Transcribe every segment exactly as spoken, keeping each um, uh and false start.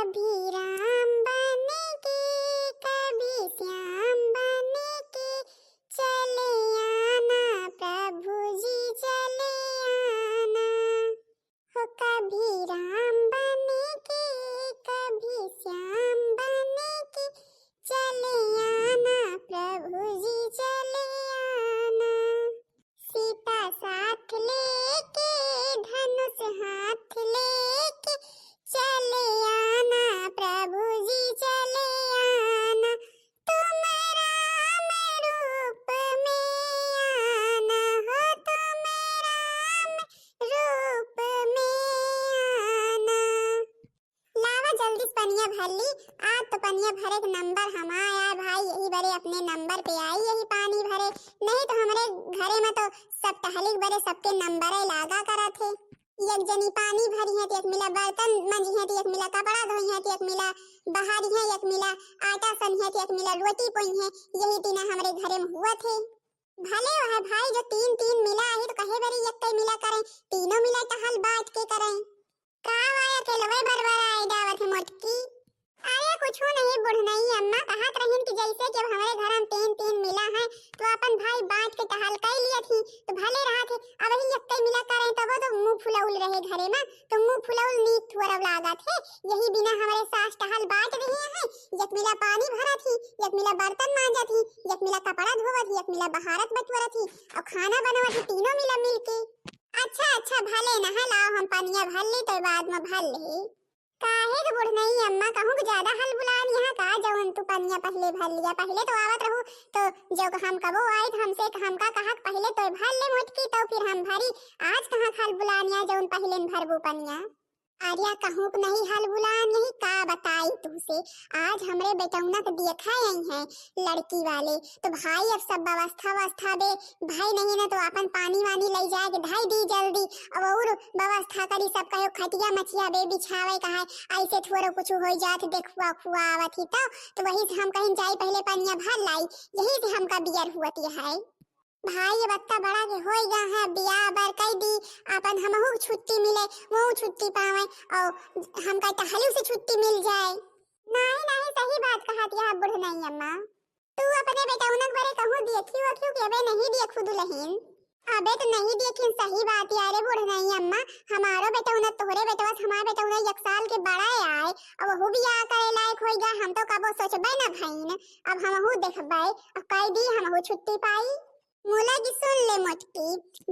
कभी राम बन के, कभी श्याम बन के, चले आना प्रभु जी, चले आना। हो कभी राम बन के, कभी श्याम बन के, चले आना प्रभु जी, चले आना। सीता साथ लेके, धनुष हाथ लेके, चले आना प्रभु जी, चले आना। तुम राम रूप में आना हो, तुम राम रूप में आना। लावा जल्दी से पनिया भर ली। आज तो पनिया भरे के नंबर हमार आए भाई, यही बरे अपने नंबर पे आई यही पानी भरे, नहीं तो हमरे घरे में तो सब टहली के बरे सबके नंबर लागा करत है। एक जनी पानी भरी है तो एक मिला बर्तन मंजी है तो एक मिला कपड़ा धोई है तो एक मिला बहारी है, एक मिला आटा सनी है तो एक मिला रोटी पोई है। यही तीना हमरे घरे में हुआ थे। भले वह भाई जो तीन तीन मिला आई तो कहे बरे एक मिला करें, तीनों मिला टहल बांट के करें। का वा अकेलवे बरबराए जावत है मोटकी? अरे कुछू नहीं बुढ़नई अम्मा, कहत रहिन कि जैसे कि अब हमरे घर में तीन तीन मिला है तो अपन भाई बांट के टहल कर लिया थी तो भले रहा थे। अब ही यक्के मिला करें तब तो मुंह फुलौल रहे घरे में, तो मुंह फुलौल नीक थोड़ा लागत है। यही बिना हमरे सास टहल बांट रही है, एक मिला पानी भरा थी, एक मिला बर्तन मांजा थी, एक मिला कपड़ा धोवा थी, एक मिला बहारत बटोरा थी और खाना बनावा थी, तीनों मिला मिलके। अच्छा अच्छा भले नहा लाओ, हम पनिया भर ली तो बाद में भर ले। काहे के बुढ़नई अम्मा, कहूँ के ज्यादा हल बुलान यहाँ का, जौन तू पनिया पहले भर लिया, पहले तो आवत रहू तो जो हम कबो आई तो हमसे हमका कहा के पहले तो भर ले मोटकी तो फिर हम भरी। आज कहाँ हल बुलान यहाँ जौन पहले न भरबू पनिया। अरे कहूँ के नहीं हल बुलान यही का बताई तुमसे, आज हमरे बेटौना के देखा आई है लड़की वाले, तो भाई अब सब व्यवस्था व्यवस्था बे भाई नहीं ना तो अपन पानी वानी ले जाए के धई दी जल्दी। अब और व्यवस्था करी सब कहो खटिया मचिया बे बिछावे का है, ऐसे थोड़ो कुछ हो जात देखुआ खुआ आवत ही तो, तो वही से हम कहीं जाई पहले पनिया भर लाई, यही से हमका बियर हुअती है। भाई अब अत्ता बड़ा के होई गा है, बियाह बर कई दी, अपन हमहू के छुट्टी मिले, वो छुट्टी पावे और हमका टहलू से छुट्टी मिल जाए। नहीं नहीं सही बात कहत यह बुढ़नई अम्मा। तू अपने बेटौनक बरे कहूँ देखी वखियो कि अबे नहीं देखू दुलहिन? अबे तो नहीं देखिन, सही बात यारे बुढ़नई अम्मा। हमारो बेटौना तोहरे बेटवा से हमार बेटौना एक साल के बड़ा आए, अब वहू बियाह करे लायक होई गा, हम तो कबो सोचबे न भईन। अब हमहू देखबे, अब कई दी हमहू छुट्टी पाई। मुला की सुन ले मोटकी,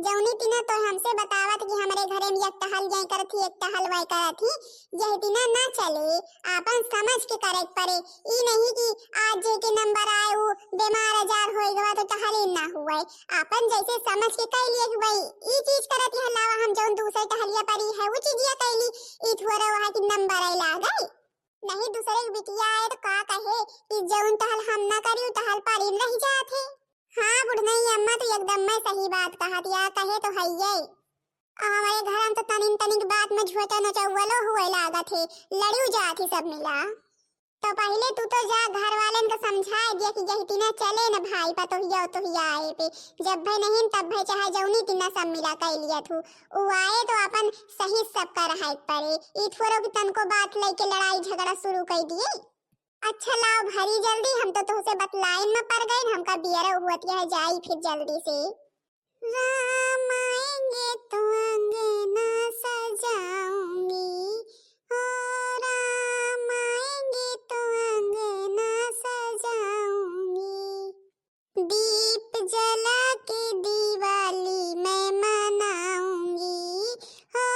जौनी तिना तो हमसे बतावत कि हमरे घरे में एक टहल जाए करत ही, एक टहल वाए करत ही, यह तिना ना चले, आपन समझ के करे के परे। ई नहीं कि आज जे के नंबर आए उ बीमार आजार होई गवा तो टहले ना हुए। आपन जैसे समझ के कई लिए कि भाई ई चीज करत है अलावा हम जौन दूसरे टहलिया परी है वो चीजिया कैली, ई थोड़ा वहाँ की नंबर आए लाग गई। नहीं दूसरे के बिटिया आए तो का कहे कि जौन टहल हम ना करी उ टहल परी रह जात है। हाँ बुढ़नई अम्मा तो एकदम में सही बात कहत या कहे तो है ये। अब हमारे घर में तो तनिन तनिक बात में झोटा नचौवलो हुए लागत है, लड़ियो जात ही सब मिला। तो पहले तू तो जा घर वालन का समझाए दिया कि यही तिना चले न भाई पतोहिया उतोहिया आए पे, जब भाई नहीं तब भाई चाहे जौनी तिना सब मिला कह लिया थू। उ आए तो अपन सही सब कर रहा परे, ई थोड़ो कि तनको बात लेके लड़ाई झगड़ा शुरू कर दिए। अच्छा लाओ भरी जल्दी, हम तो तोहसे बतलाइन में पड़ गए, हमका बियरो हुअत यह जाई फिर जल्दी से। राम आएंगे तो अंगना सजाऊंगी, ओ राम आएंगे तो अंगना सजाऊंगी। दीप जला के दिवाली मैं मनाऊंगी, हो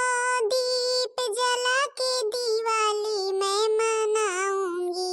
दीप जला के दिवाली मैं मनाऊंगी।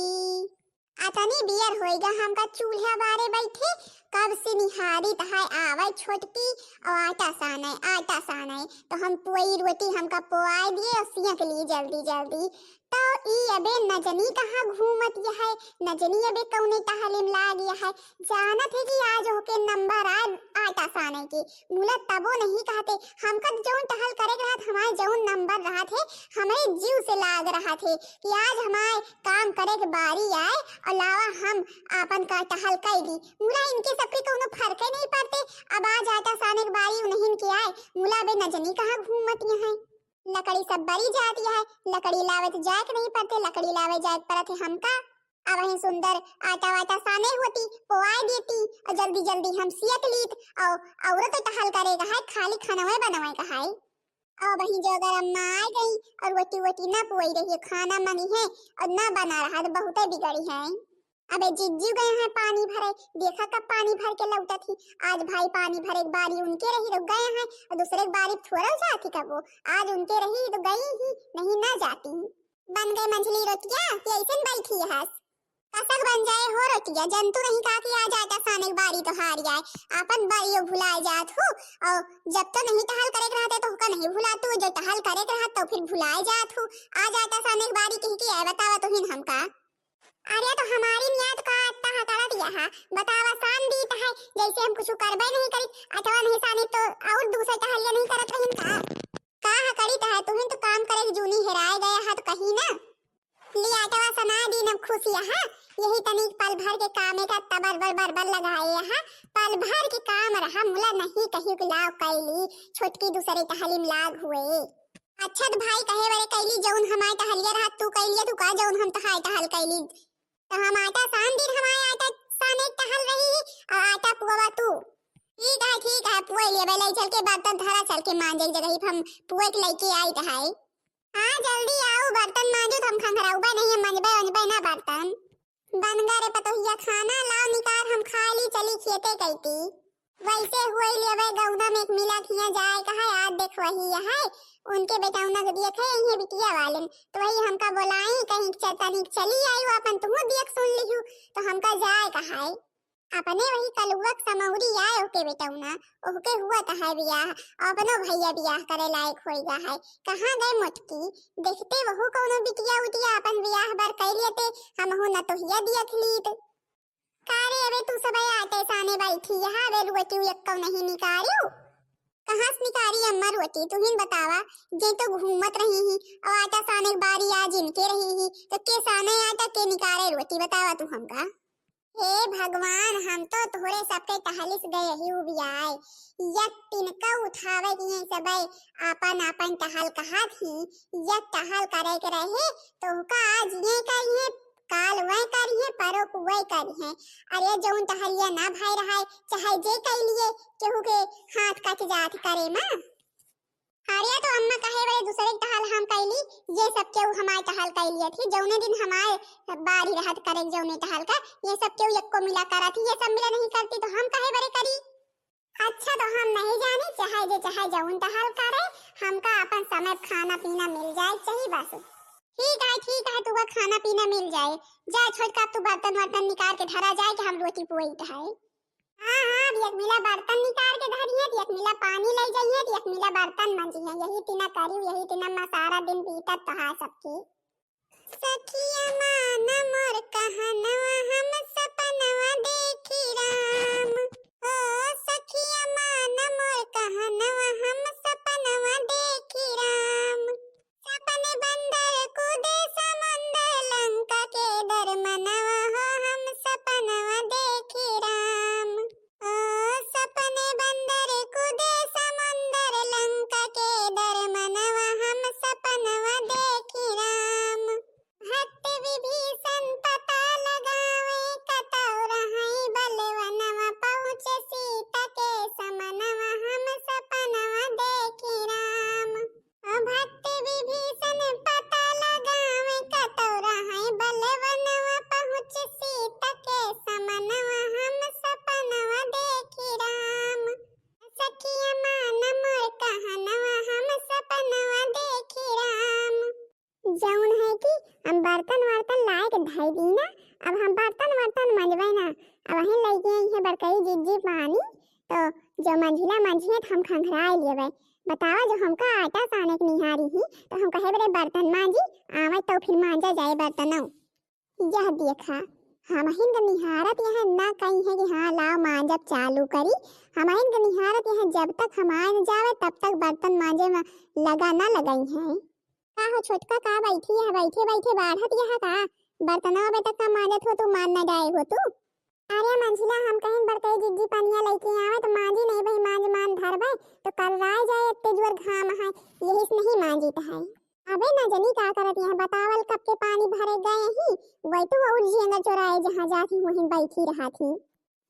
अतनी बियर होइगा हमका चूल्हा बारे बैठे, कब से निहारी तहाय आवै छोटकी और आटा सानै, आटा सानै। तो हम पोई रोटी हमका पोआए दिए और सियक लिए जल्दी जल्दी। तो ई अबे नजनी कहाँ घूमत यहै, नजनी अबे कौने टहले में लाग यहै। जानत है कि आज ओके नंबर आए आटा सानै के, मुला तबो नहीं कहते। हमका जौन टहल करे के रहत, हमारे जौन नंबर रहत है, हमारे जीव से लाग रहत है कि आज हमारे काम करे के बारी आए और लावा हम आपन का टहल कई दी। मुला इनके सबके कौनो फर्के नहीं पड़ते। अब आज आटा सानै के बारी उन्हीं के आए, मुला अबे नजनी कहाँ घूमत यहै। लकड़ी सब बरी जात है, लकड़ी लावे तो जाए के नहीं पड़ते, लकड़ी लावे जाए के पड़त है हमका। अब वही सुंदर आटा वाटा साने होती, पोआए देती, और जल्दी जल्दी हम सियत लीत, और औरत तो टहल करे का है, खाली खानवे बनवे का है। और वही जो अगर अम्मा आ गई और रोटी वोटी ना पुआई रही, खाना मंगी है और ना बना रहा, तो बहुते बिगड़ी है। अबे जिज्जू गए हैं पानी भरे, देखा कब पानी भर के लौटत ही। आज भाई पानी भरे के बारी उनके रही, रुक गए हैं, और दूसरे के बारी थोड़ा जाती कब वो, आज उनके रही तो गई ही, नहीं ना जाती। बन गए मंझली रोटिया कि ऐसन बैठी हस? कसक बन जाए हो रोटिया, जनतू नहीं का कि आज आटा साने के बारी तो हार जाए, आपन बारियो भुलाए जात हो। और जब तो नहीं टहल करे के रहते तो का नहीं भुलातू, जो टहल करे के रहत तो फिर भुलाए जात हो। आज आटा साने के बारी कही कि आए बतावा तुहिन हमका। अरे तो हमारी नियत का अत्ता हकड़त यहा, बतावा सान दीत है, जैसे हम कुछ करबे नहीं करी, अथवा नहीं सानी तो और दूसरे टहलिया नहीं करत रहिन का? का हकड़ित है, तुहिन तो काम करे के जूनी हेराए गए हा तो कही ना। ली आटवा सना दीन अब खुश यहा, यही तनिक पल भर के कामे का तबर बर बर बर लगाए यहा, पल भर के काम रहा, मुला नहीं कही के लाव कैली, छोटकी दूसरे टहलिम लाग हुए। अच्छा त भाई कहे बरे कैली, जौन हमार टहलिया रहा तू कैलिया, तू का जौन हम तहार टहल कैली? तो हम आटा सान दिन हमार आटा साने टहल रही ही, और आटा पुआवा तू। ठीक है, ठीक है, पुआ लेबे, ले चल के बर्तन धरा, चल के मांजे के जगह हम पुआ के लेके आई है। हाँ, जल्दी आओ, बर्तन मांजो, हम खंघराउबे नहीं, मंजबे वंजबे ना बर्तन। बन गा रे पतोहिया खाना, लाओ निकार, हम खा ली, चली खेते कैती। वैसे हुए लेवे गौना में एक मिला किया जाए कहा, आज देख वही है, उनके बेटौना के दिए थे, यही बिटिया वाले, तो वही हमका बोलाई, कहीं च-, तनिक चली आयु, अपन तुहू दियक सुन लिहू, तो हमका जाए कहा है। अपने वही कलुआ के समौरी आए ओके बेटौना, ओके हुआ तो है बियाह, अपनो भैया बियाह करे लायक होई गा है, कहाँ गए मोटकी, देखते वहू कौनो बिटिया उटिया अपन बियाह बर कर लेते, हमहू न तोहिया दियक लीत। का रे, अबे तू सबे आटे साने बैठी, यहाँ अबे रोटी एक्को नहीं निकारियो? कहाँ से निकारी अम्मा रोटी, तू ही बतावा, जे तो घूमत रही ही, और आटा साने के बारी आज इनके रही ही, तो के साने आटा, के निकारे रोटी, बतावा तू हमका। हे भगवान, हम तो तोहरे सबके टहलिस गए ही उबियाए, यक तिनका उठावे की सबे आपन आपन टहल कहात ही, यक टहल करे के रहे, तो ओका आज ये करिए, काल वह करिए, परोक वह करिए। अरे जौन टहलिया ना भाई रहाय, चाहे जे कैलिए, केहू के हाथ कट जात करे मा। अरे तो अम्मा कहे बड़े दूसरे के टहल हम कैली, ये सब केहू हमार टहल कैलिए थी, जौने दिन हमार बारी रहत करे जौने टहल का, ये सब केहू एक्को मिला करा थी, ये सब मिला नहीं करती तो हम कहे बड़े करी। अच्छा, तो हम नहीं जानी, चाहे जे चाहे जौन टहल करे, हमका अपन समय खाना पीना मिल जाए चाहिए बस। ठीक है, ठीक है, तुका खाना पीना मिल जाए। जा छोटका, तू बर्तन वर्तन निकाल के धरा जाए कि हम रोटी पुआई है। हाँ, हाँ, अब एक मिला बर्तन निकाल के धरी है, एक मिला पानी ले जाइए, एक मिला बर्तन मंजी है। यही तीना करी, यही तीना मा सारा दिन बीतत तो है सबकी। सखिया मान मोर कहनवा हम सपनवा देखी राम। ओ सखिया मान मोर कहनवा हम सपनवा देखी राम। सपन बंदर कूदे समुंदर लंका के दरमनवा हो हम सपनवा देखी राम। ओ सपने बंदर कूदे समुंदर लंका के दरमनवा हम सपनवा देखी राम। भक्त विभीषण पता लगावे कतौ रहै बलवनवा पहुँचे सीता के समनवा हम सपनवा देखी राम। भक्त विभीषण पता लगावे कतौ रहै बलवनवा पहुँच सीता के समनवा हम सपनवा देखी राम। सखिया मान मोर कहनवा हम सपनवा देखी राम। जौन है कि हम बर्तन वर्तन लाए के धई दी ना, अब हम बर्तन वर्तन मंजबे ना, अब वहीं लइके आई है बड़कई जिज्जी पानी, तो जो मंझिला मंझिए तो हम खंघराए लेबे। बतावा, जो हमका आटा साने के निहारी ही, तो हम कहे बरे बर्तन मांजी, आवे तो फिर मांजा जाए बर्तनौ। यह देखा, हमहिन के निहारत यह ना कही है कि हाँ लाओ मांजब चालू करी, हमहिन के निहारत यह जब तक हम आए न जावे तब तक बर्तन मांजे में लगा ना लगई है। का हो छोटका, का बैठी है, बैठे बैठे बाढ़त यह का बर्तनवा बेटा का मांजत हो तू, मान ना जाए हो तू? अरे मंझिला, हम कहिन बड़कई जिज्जी पनिया लइके आवे तो मांजी नहीं भाई, मांज मान धरबे तो कल राय जाए, इतने जोर घाम है, यही से नहीं मांजित है। अबे ना जनी का करत यहाँ, बतावल कब के पानी भरे गए ही, वही तो और झिंगा चोराए जहाँ जात ही वहीं बैठी रहा थी।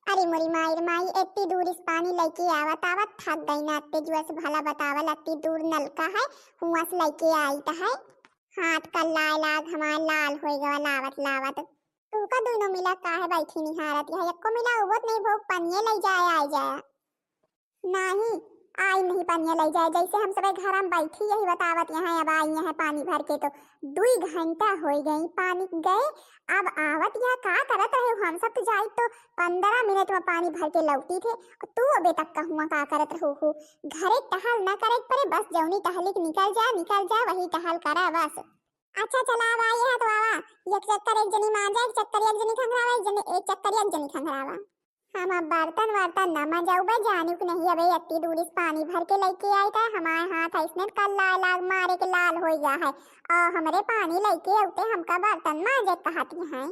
अरे मोरी माई रे माई, इतनी दूर इस पानी लइके आवत आवत थक गई ना, इतने जोर से भला बतावल, इतनी दूर नलका है, हुआ से लइके आई तो है। हाथ का लाल लाग हमार लाल होई गवा लावत लावत। तू का दोनों मिला काहे बैठी निहारत है, एको मिला उबत नहीं भोग पनिये लई जाए आई जाए। नाही, आई नहीं पनिया लई जाए, जैसे हम सबे घर में बैठी यही बतावत यहाँ, अब आई यहाँ पानी भर के तो दुई घंटा होई गई पानी गए। अब आवत यहाँ का करत रहे हो? हम सब तो जाई तो पंद्रह मिनट में पानी भर के लौटी थे, तू अबे तक कहूँगा का करत रहो हो? घरे टहल न करे के परे, बस जौनी टहली के निकल जा, निकल जा, वही टहल करा बस। अच्छा चला, अब आई है तो आवा, एक चक्कर एक जनी मांजा, एक चक्कर एक जनी खंगरावा, एक जनी, एक चक्कर एक जनी खंगरावा। हम अब बर्तन वर्तन न मंजउबे, जानिउ कि नहीं, अबे इतनी दूर से पानी भर के लइके आई था, हमारे हाथ ऐसने कल्ला लाग मारे के लाल हो गया है, और हमरे पानी लइके अउते हमका बर्तन मांजे कहती हैं।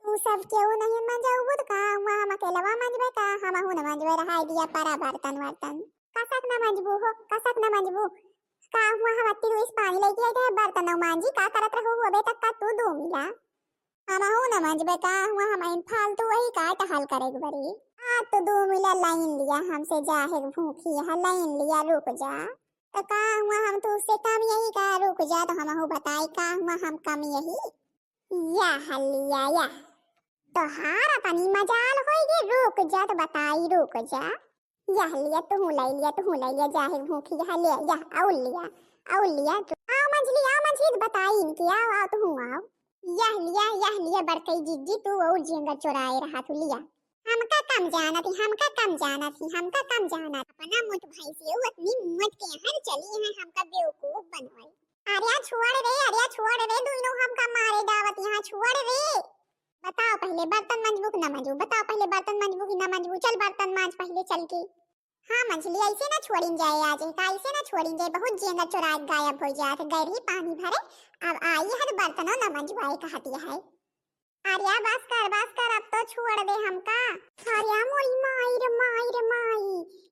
तू सब केहू नहीं मंजउबू तो का हुआ, हम अकेलवा मंजबे का? हमहू न मंजबे, रहाई दिया परा बर्तन वर्तन। कसक न मंजबू हो, कसक न मंजबू। का हुआ, हम इतनी दूर से पानी लइके आई थे, बर्तन न मांजी, का करत रहो हो अबे तक का तू दो मिला? हमहू न मंजबे का हुआ, हम इन फालतू वही का टहल करे के बरी। आ तो दो मिला लाइन लिया हमसे, जाहे के भूखी है, लाइन लिया, रुक जा। तो का हुआ, हम तो उससे कम यही का, रुक जा, तो हमहू बताई का हुआ, हम कम यही। या हलिया या, तोहार तनी मजाल होई गे, रुक जा, तो बताई, रुक जा। यह लिया, तू ले लिया, तू ले लिया, जाहे भूखी, यह ले, यह, और लिया, और लिया। आओ मंझली, आओ मंझली, बताई इनकी, आओ, आओ, तू आओ। यह लिया, यह लिया, बड़कई जिज्जी, तू और झिंगा चोराए रहा, तू लिया। हमका कम जानत ही, हमका कम जानत ही, हमका कम जानत। अपना मोट भाई से वो अपनी मौत के हर चली है, हमका बेवकूफ बनवाई। अरे छोड़ रे, अरे छोड़ रे, दोनों हमका मारे डावत यहाँ, छोड़ रे। बताओ पहले बर्तन मंजबू कि ना मंजबू, बताओ पहले बर्तन मंजबू कि ना मंजबू, चल बर्तन मांज पहले चल के। हाँ मंझली, ऐसे ना छोड़िन जाए आज, का ऐसे ना छोड़िन जाए, बहुत जेंगा चोराए गायब हो जात, गैर ही पानी भरे, अब आई है तो बर्तनों ना मंजवाए कहती है। अरे बस कर, बस कर, अब तो छोड़ दे हमका। अरे मोरी माई रे माई रे माई,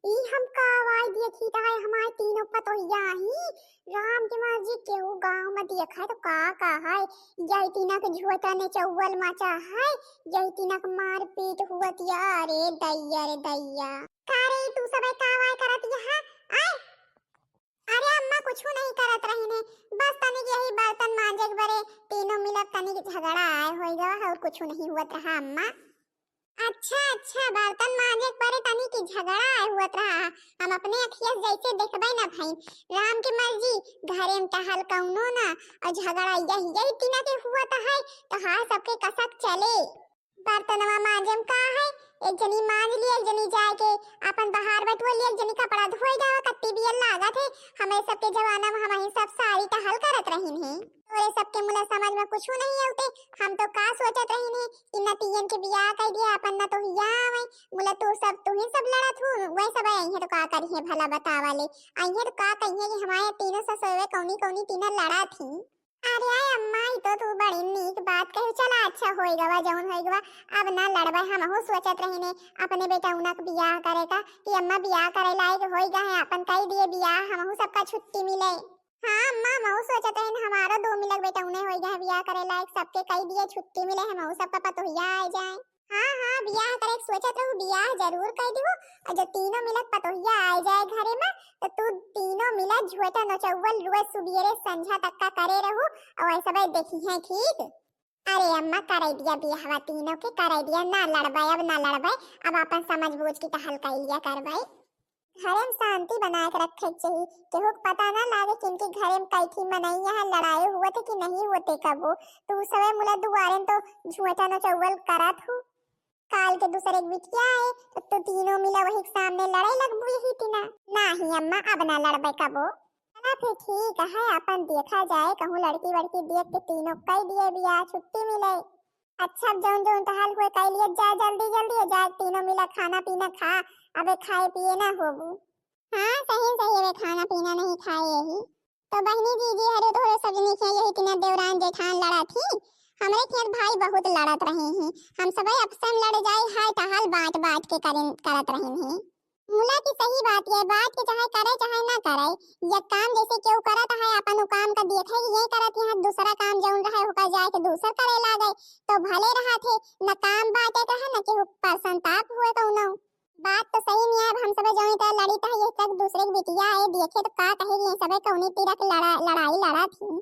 ई हम का आवाज देखी त है, हमारे तीनों पतोहिया ही राम के मर्जी केहू गाँव में देखा है तो का का है, यही तीना के झोटा ने चौवल मचा है, यही तीना के मारपीट हुआ तिया। अरे दैया रे दैया, का रे तू सब का आवाज करत यहाँ? आय, अरे अम्मा, कुछू नहीं करत रहिने, बस तनिक यही बर्तन मांजे के बरे तीनों मिलत तनिक झगड़ा आए होई गवा, और कुछू नहीं हुवत रहा अम्मा। अच्छा अच्छा, बर्तन मांजे के बरे तनिक झगड़ा आए हुवत रहा, हम अपने अखिया से जैसे देखबे ना भई। राम के मर्जी, घरे में टहल कौनो ना, और झगड़ा यही यही तीना के हुवत है, तो हाँ सबके कसक चले। बर्तनवा मांजे में का है, एक जनी मांज लिए, एक जनी जाए के अपन बहार बटुआ लिए, एक जनी कपड़ा धोए जावा, कत्ती बियल लागत है। हमें सबके जमाना में हम ही सब सारी टहल करत रहिन है। तोरे सबके मुला समझ में कुछू नहीं आउते। हम तो का सोचत रहिन है कि नतियन के बियाह कर दिया, अपन नतोहिया आवे। मुला तू सब, तू ही सब लड़त हूँ, वह सब आई है तो का करी है भला बतावा ले। आई है तो का कही है कि हमारे तीनों ससुरवे कौनी कौनी तीनों लड़ा थी। अरे आय अम्मा, ई तो तू बड़ी नीक बात कही। चला अच्छा होई गवा, जौन होई गवा, अब ना लड़बे। हमहू सोचत रहिने अपने बेटा उनक बियाह करे का, कि अम्मा बियाह करे लायक होई गा है, अपन कई दिए बियाह, हमहू सबका छुट्टी मिले। हाँ अम्मा, हमहू सोचत रहिन हमारो दो मिलक बेटा उन्हें होई गा है बियाह करे लायक, सबके कई दिए छुट्टी मिले, हमहू सबका पतोहिया आ जाए। हाँ हाँ, बियाह करे के सोचत रहू, बियाह जरूर कर दिहू। और जब तीनों मिलत पतोहिया आ जाए घरे में, तो तू तीनों मिलत झुएटा नचौवल रोज सुबेरे संझा तक का करे रहू, और ऐसा भाई देखी है, ठीक? अरे अम्मा, करे दिया बियाहवा तीनों के, करे दिया, ना लड़बे, अब ना लड़बे, अब अपन समझ बूझ के टहल कर लिया करबे। घरे में शांति बनाए के रखे के चाही, केहू के पता ना लागे कि इनके घरे में कैठी मनई यहाँ लड़ाई हुआ थे कि नहीं हुआ थे कबो। तो उस समय मुला दुआरे में तो झुएटा नचौवल करत हूँ। काल के दूसरे के बिटिया आए तो, तो तीनों मिला वही के सामने लड़ाई लगबू यही तीना। नाही अम्मा, अब ना लड़बे कबो। चला फिर ठीक है, अपन देखा जाए, कहूँ लड़की वड़की देख के तीनों कई दिए बियाह, छुट्टी मिले। अच्छा, अब जौन जौन टहल हुए कई लिए, जा जल्दी जल्दी जा, तीनों मिला खाना पीना खा, अबे खाए पिए ना होबू। हाँ सही सही, अबे खाना पीना नहीं खाए यही। तो बहनी जीजी हरे तोहरे सब जनी के यही तीना देवरान जेठान लड़ा थी, हमरे खेत भाई बहुत लड़त रही ही, हम सबे आपस में लड़ जाई, हाय टहल बांट बांट के करिन, करत रही ही। मुला की सही बात ये, बांट के चाहे करे चाहे ना करे, ये काम जैसे केहू करत है अपन उ काम का देखे कि ये करत यहाँ दूसरा काम जौन रहे ओका जाए के दूसर करे लागे, तो भले रहा थे, न काम बांटे के रहे न केहू पश्चाताप हुए कौनो। बात तो सही नहीं है, अब हम सबे जौन तरह लड़ी था ये तक दूसरे के बिटिया है देखे तो का कहे ये सबे कौनी तीरा के लड़ा, लड़ाई लड़ा थी।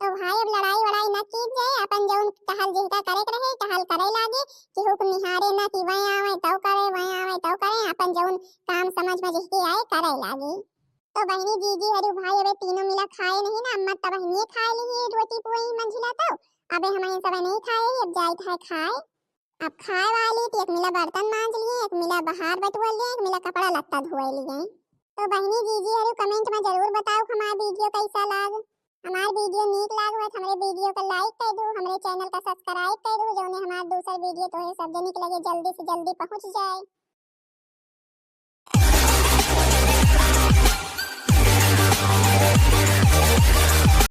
तो भाई अब लड़ाई वड़ाई ना की जाए, अपन जौन टहल जिहका करे के रहे टहल करे लागे, केहू के निहारे ना कि वह आवे तो करे, वह आवे तो करे, अपन जौन काम समझ में जिहके आए करे लागे। तो बहिनी जीजी हरु भाई अबे तीनों मिला खाए नहीं ना, अम्मा तब बहिनी खाए ली रोटी पुए ही मंझिला, तो अबे हम सब नहीं खाए ही, अब जाइत है खाए। अब खाए वाली तो एक मिला बर्तन मांज लिए, एक मिला बाहर बटुआ लिए, एक मिला कपड़ा लत्ता धोए लिए। तो बहिनी जीजी हरु कमेंट में जरूर बताओ हमार वीडियो कैसा लाग। हमार वीडियो नीक लाग हुआ तो हमरे वीडियो का लाइक कर दो, हमरे चैनल का सब्सक्राइब कर दो, जौने हमार दूसर वीडियो तोहे सब जनी के लगे जल्दी से जल्दी पहुंच जाए।